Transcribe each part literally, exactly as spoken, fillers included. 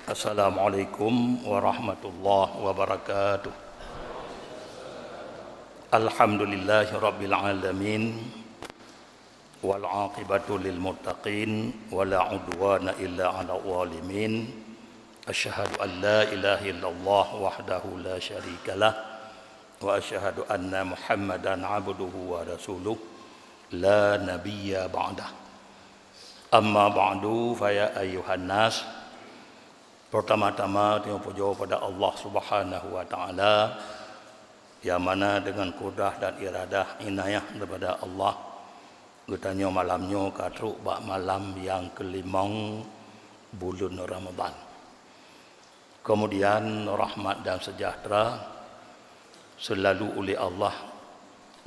Assalamualaikum warahmatullahi wabarakatuh. Alhamdulillahirabbil alamin. Wal aqibatu lil muttaqin, wa la udwana illa 'alal zalimin. Asyhadu an la ilaha illallah wahdahu la syarikalah, wa asyhadu anna Muhammadan abduhu wa rasuluh, la nabiyya ba'dah. Amma ba'du, fa ya ayyuhan nas. Pertama-tama, tanyoe pujoe pada Allah Subhanahu wa Ta'ala, nyang mana deungon kudrah dan iradah inayah daripada Allah, geutanyoe malam nyoe ka trok bak malam nyang keulimong buleuen Ramadhan. Kemudian, rahmat dan sejahtera seulalu uleh Allah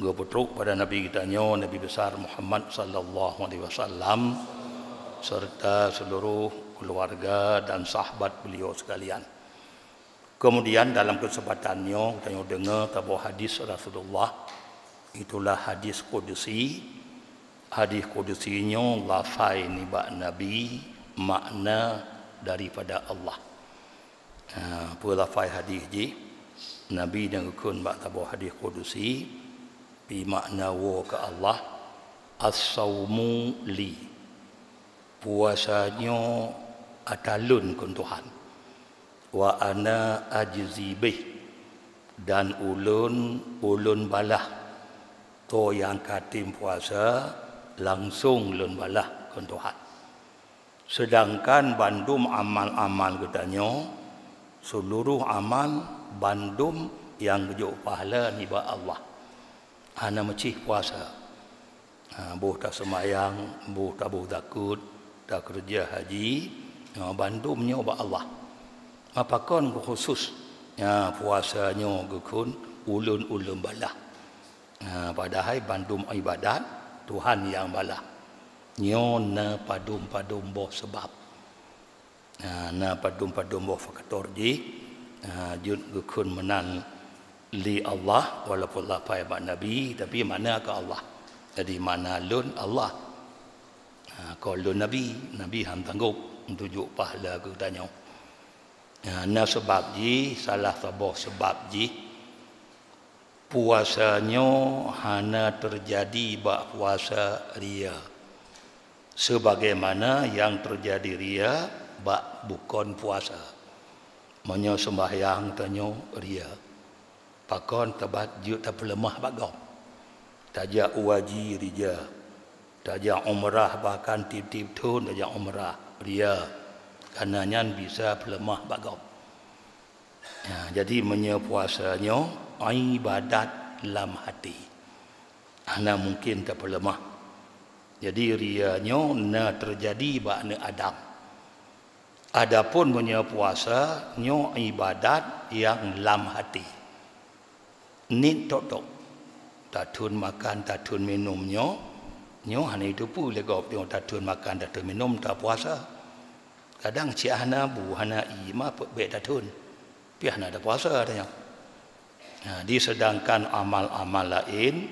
geupeutrok pada Nabi geutanyoe, Nabi Besar Muhammad sallallahu alaihi wasallam, serta seluruh keluarga dan sahabat beliau sekalian. Kemudian, dalam kesempatan nyoe, tanyoe deungoe saboh hadis Rasulullah, itulah hadis kudusi. Hadis kudusi nyoe lafai nibak Nabi, makna daripada Allah. Ha, peue lafai hadis jih? Nabi nyang geukheun bak saboh hadis kudusi, pi makna woe keu Allah, "As-saumu li." Puasa nyoe ata lôn kheun Tuhan. "Wa ana ajzi bih." Dan ulôn, ulôn balah. Toh nyang ka tem puasa, langsong lôn balah kheun Tuhan. Seudangkan bandum amal-amal geutanyoe, seuluroh amal bandum nyang geujok pahala nibak Allah. Hana meucih puasa. Ha, boh taseumayang, boh taboh zakeuet, takeureuja haji, ha, bandum nyoe bak Allah. Mapakon keu khusos, ha, puasa nyoe geukheun ulôn-ulôn balah. Ha, padahai bandum ibadat Tuhan nyang balah. Nyoe na padum-padum boh seubab. Ha, na padum-padum boh faktor jih, ha, jeuet geukheun meunan lé Allah, walaupun lafai bak Nabi, tapi makna keu Allah. Jadi, makna lôn Allah. Ha, kon lôn Nabi, Nabi han tanggôp untuk jok pahala keu geutanyoe. Ha, na seubab jih, salah saboh seubab jih, puasa nyoe hana teujadi bak puasa ria, sebagaimana nyang teujadi ria bak bukon puasa. Meunyoe seumbahyang tanyoe ria, pakon tabat jeuet tapeuleumah bak gob. Tajak u haji ria, tajak umrah, bahkan tieb-tieb thon tajak umrah ria, kareuna nyan bisa peuleumah bak gob. Ya, jadi meunyoe puasa nyoe ibadat lam hati, hana mungken tapeuleumah. Jadi ria nyoe na teujadi bak aneuëk Adam. Adapun meunyoe puasa nyoe ibadat nyang lam hati, niet tok-tok. Tathon makan, tathon minum nyoe, nyoe hana jiteupeue lé gob nyoe tathon makan, tathon minum, tapuasa. Kadang cit hana bu, hana ié, ma peuet bék tathon, pih hana tapuasa tanyoe. Nah, di seudangkan amal-amal laén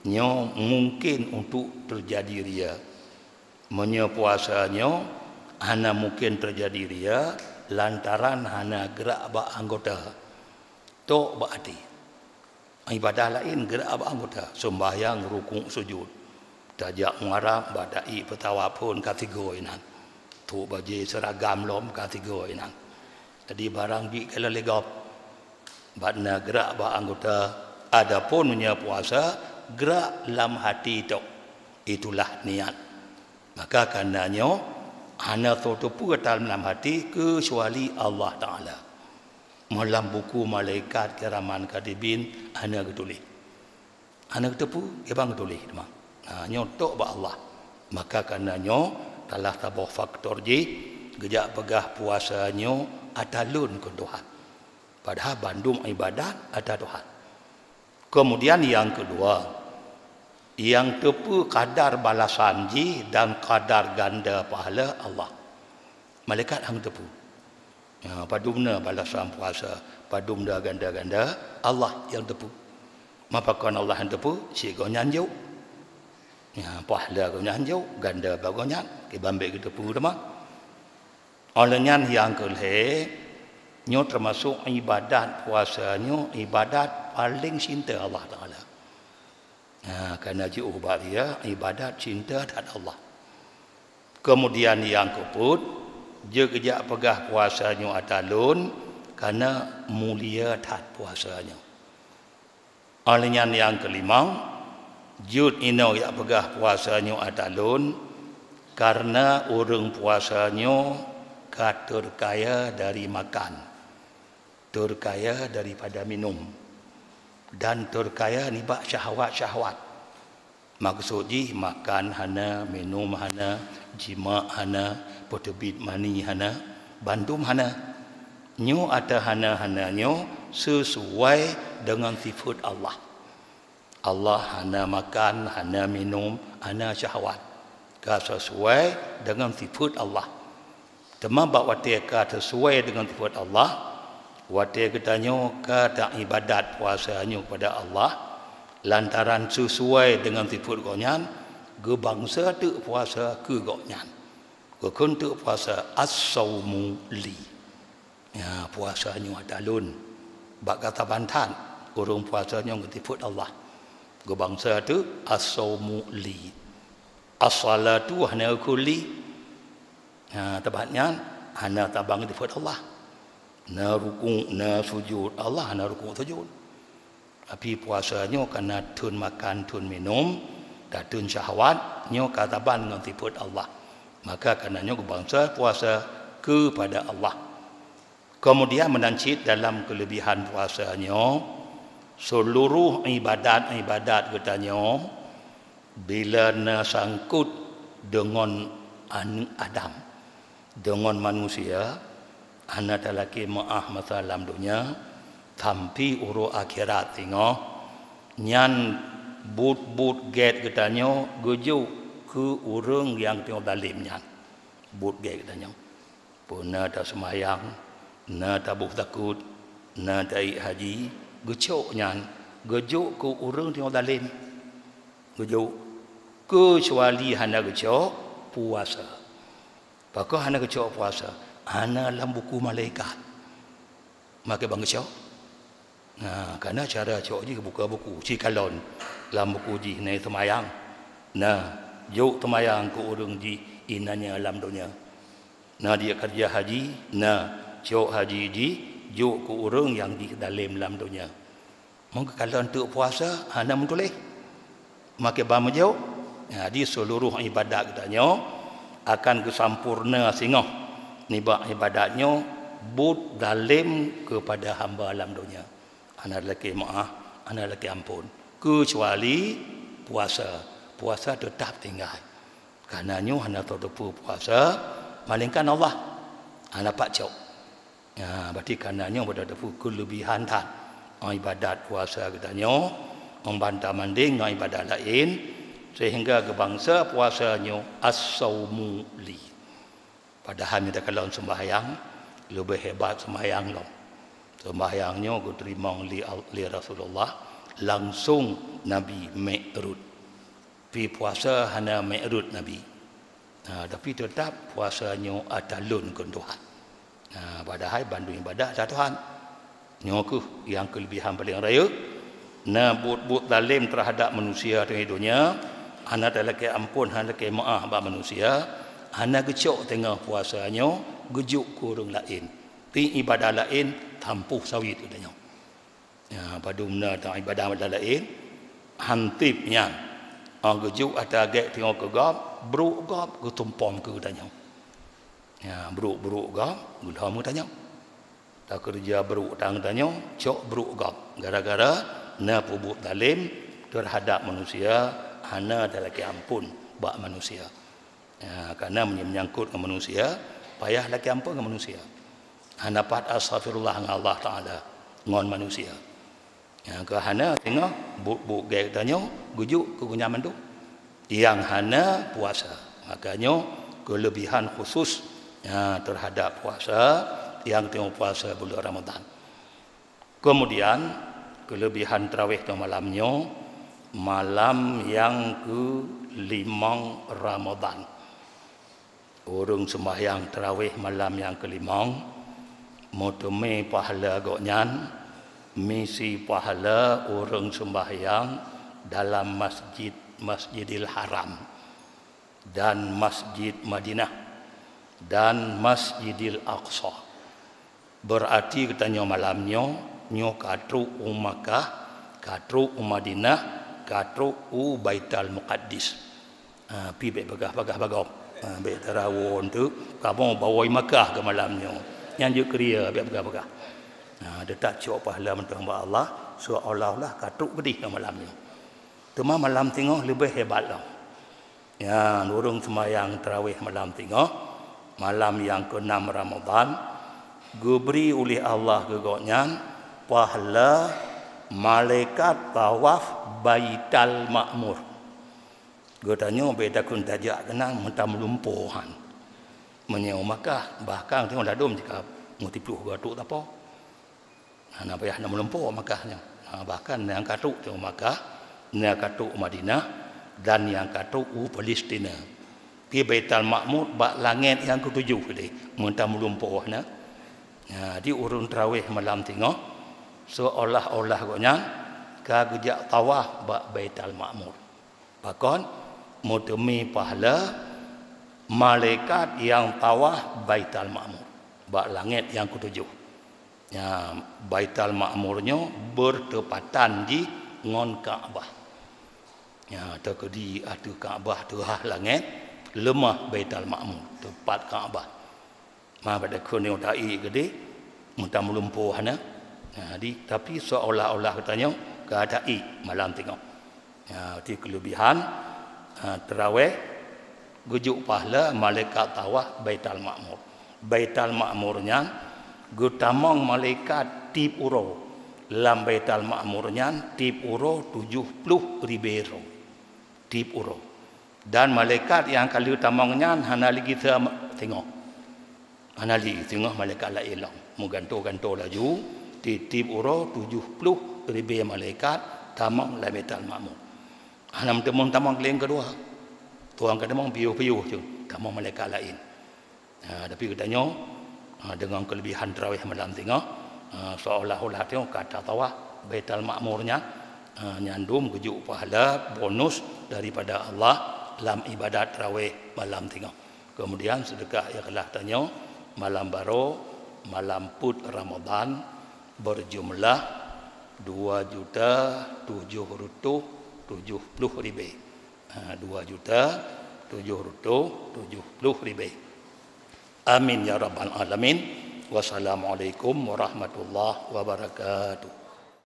nyoe mungken untuk teujadi ria. Meunyoe puasa nyoe hana mungken teujadi ria lantaran hana geurak bak anggota, tok bak até. Ibadah laén geurak bak anggota, seumbahyang, rukuk, sujud. Tajak muarab, bak taék peutawa phon ka sigoe inan. Tok bajée seuragam lom ka sigoe inan. Jadi barang jih ka lheueh lé gob. Bak na geurak bak anggota, adapun meunyoe puasa, geurak lam hati tok. Itulah niat. Maka kareuna nyoe hana soe teupeue lam hati keucuali Allah Taala. Meunyoe lam buku malaikat kiraman katibin hana geutuléh. Hana geuteupeue, kiban geutulih teuma. Ha, nyoe tok bak Allah. Maka kareuna nyoe, salah saboh faktor jih geujak peugah puasa nyoe ata lôn keu Tuhan. Padahai bandum ibadat ata Tuhan. Kemudian nyang keudua, nyang teupeue kadar balasan jih dan kadar ganda pahala Allah. Malaikat han teupeue. Ya, padum na balasan puasa, padum na ganda-ganda, Allah nyang teupeue. Mapakon Allah nyang teupeue, sigoe nyan jok. Ya, pahala geuh nyan jok, ganda bak geuh nyan, kiban bék geuteupeue teuma. Óh lheueh nyan nyang keu lhée, nyoe teumasok iébadat puasa nyoe iébadat paleng cinta Allah Taala. Ha, kareuna jiôh bak dia iébadat cinta that Allah. Keumudian nyang keupeuet, jeuet geujak peugah puasa nyoe atra lôn, kareuna mulia that puasa nyoe. Óh lheueh nyan nyang keulimong, jeuet inoe jak peugah puasa nyoe atra lôn, kareuna ureuëng puasa nyoe ka teukaya dari makan, teukaya daripada minum, dan teukaya nibak syahwat-syahwat. Meukeusut jih makan hana, minum hana, jimak hana, peuteubiet mani hana, bandum hana. Nyoe atra hana-hana nyoe sisuai deungon sifeuet Allah. Allah hana makan, hana minum, hana syahwat. Ka sisuai deungon sifeuet Allah. Teuma bak watée ka sisuai deungon sifeuet Allah, watée geutanyoe ka taiébadat puasa nyoe kepada Allah, lantaran sisuai deungon sifeuet Gobnyan, geubangsa teuk puasa keu Gobnyan. Geukheun teuk puasa as-saumu li. Ya, puasa nyoe atra lôn. Bak gata ban that, ureuëng puasa nyoe ngon sifeuet Allah. Geubangsa teuk as-saumu li. As-salatu hana geukheun li. Ha, teuma nyan hana tabang sifeuet Allah. Na rukuk, na sujud. Allah hana rukuk sujud. Tapi puasa nyoe kareuna theun makan, theun minum, dan theun syahwat, nyoe ka tabang ngon sifeuet Allah. Maka kareuna nyoe geubangsa puasa keupada Allah. Keumudian meunan cit dalam keuleubihan puasa nyoe, seuluroh iébadat-iébadat geutanyoe bila na sangkot deungon aneuëk Adam, deungon manusia, hana talakée meuáh masa lam donya, sampoe uroe akhirat singoh, nyan buet-buet gét geutanyoe geujok keu ureuëng nyang teungoh zalem nyan. Buet gét geutanyoe. Peue na taseumayang, na taboh zakot, na taék haji, geucok nyan geujok keu ureuëng teungoh zalem. Geujok, keucuali hana geucok puasa. Pakon hana geucok puasa? Hana lam buku malaikat. Maka ban geucok. Nah, kareuna cara cok jih buka buku, sikalon lam buku jih na seumayang. Nah, jok seumayang keu ureuëng jih inan nyan lam donya. Na dia keureuja haji, na cok haji jih jok keu ureuëng nyang jih zalem lam donya. Meukeulon teuk puasa hana meutuléh. Maka ban meujok, jadi seuluroh iébadat geutanyoe akan geusampoereuna singoh nibak iébadat nyoe buet zalem keupada hamba lam donya. Hana lakée meuáh, hana lakée amphon. Keucuali puasa, puasa teutab tinggai. Kareuna nyoe hana tateupeue puasa, malaingkan Allah. Hana pat cok. Ya, berarti kareuna nyoe beutateupeue keuleubihan that iébadat puasa geutanyoe, ngon banmandum ngon iébadat laén, seuhingga geubangsa puasa nyoe as-saumu li. Padahai meunyoe takalon seumbahyang, leubeh hebat seumbahyang lom. Seumbahyang nyoe geuteurimong lé, lé Rasulullah langsong Nabi Mi'raj. Pi puasa hana Mi'raj Nabi. Ha, tapi teutab puasa nyoe atra lôn keu Tuhan. Ha, padahai bandum iébadat atra Tuhan. Nyoe kheueh nyang keuleubihan paleng rayeuk. Na buet-buet zalem teuhadap manusia di donya, hana talakée amphon, hana lakée meuáh bak manusia, hana geucok teungoh puasa nyoe geujok keu ureuëng laén. Pi iébadat laén tampoh sawét geutanyoe. Ya, padum na ta iébadat laén, han tieb nyan. Ah, geujok atra gét teungoh keu gob, brok gob geutumpom keu geutanyoe. Ya, brok-brok gob geulhom geutanyoe. Takeureuja brok tanyoe, cok brok gob. Gara-gara na peubuet zalem teuhadap manusia, hana talakée amphon bak manusia. Ya, kareuna meunyoe meunyangkot ngon manusia, payah lakée amphon ngon manusia. Hana pat astaghfirullah ngon Allah Taala, ngon manusia. Nyang keu hana singoh buet-buet gét tanyoe geujok keu geuhnyan mandum. Nyang hana puasa. Maka nyoe keuleubihan khusus, ya, teuhadap puasa nyang teungoh puasa buleuen Ramadhan. Keumudian, keuleubihan tarawih teungoh malam nyoe, Malam nyang keulimong Ramadhan. Ureuëng seumbahyang tarawih malam nyang keulimong, meuteumé pahala gobnyan, misi pahala ureuëng seumbahyang dalam masjid, Masjidil Haram, dan Masjid Madinah, dan Masjidil Aqsa. Beurati geutanyoe malam nyoe, nyoe ka trok u Makkah, ka trok u Madinah, ka trok u Baitul Muqaddis. Ha, pi bék peugah-peugah bagoe. Ha, bék tarawoe teuk, kamoe bawoe Makkah keu malam nyoe. Nyan jeuet keu ria, bék peugah-peugah. Ha, teutap cok pahala mantong bak Allah, seolah-olah ka trok keudeh malam nyoe. Teuma malam singoh leubeh hebat lom. Nyan, ureuëng seumbahyang tarawih malam singoh, malam nyang keunam Ramadhan, geubri ulih Allah keu gobnyan pahala malaikat tawaf Baitul Ma'mur. Geutanyoe bék takheun tajak keunan meutamulumpo han. Meunyoe u Makkah, bahkan tanyoe ladôm jika meutiploh geuh trok tapo. Hana payah na meulumpo Makkah nyoe. Ha, bahkan nyang ka trok u Makkah, nyang ka trok u Madinah, dan nyang ka trok u Palestina. Di Baitul Ma'mur bak langét nyang keutujoh tadi, meutamulumpo na. Ha, di ureuëng tarawih malam singoh, seolah-olah gobnyan ka geujak tawaf bak Baitul Ma'mur. Pakon? Meuteumé pahala malaikat nyang tawaf Baitul Ma'mur bak langét nyang keutujoh. Nya, Baitul Ma'mur nyoe beurtepatan jih ngon Ka'bah. Nya, teukeudi ateueh Ka'bah teuhah langét, leumah Baitul Ma'mur, teupat Ka'bah. Ma pada kheun nyang taék keudeh, meutamulumpo hana. Nah, di, tapi seolah-olah geutanyoe ka taék malam singoh. Nah, di keulebihan, ha, tarawih geujok pahala malaikat tawaf Baitul Ma'mur. Baitul Ma'mur nyan geutamong malaikat tieb uroe. Lam Baitul Ma'mur nyan tieb uroe tujoh ploh ribée droe. Tieb uroe. Dan malaikat nyang ka lheueh tamong nyan hana lé gisa singoh. Hana lé singoh malaikat laén lom. Meugantoe-gantoe laju, tieb-tieb uroe tujoh ploh ribée malaikat tamong lam Baitul Ma'mur. Hana meuteumong tamong lé nyang keudua. Tuan ka tamong piôh-piôh cit, tamong malaikat laén. Ha, tapi geutanyoe, ha, deungon keulebihan tarawih malam singoh, ha, seolah-olah tanyoe ka tatawaf Baitul Ma'mur nyan, ha, nyan dum geujok pahala bonus daripada Allah lam ibadat tarawih malam singoh. Kemudian seudeukah ikhlas tanyoe malam baroe, malam peuet Ramadhan, beujumlah dua juta tujoh reutôh tujoh ploh ribée. Ha, dua juta tujoh reutôh tujoh ploh ribée. Amin ya rabbal alamin. Wassalamualaikum warahmatullahi wabarakatuh.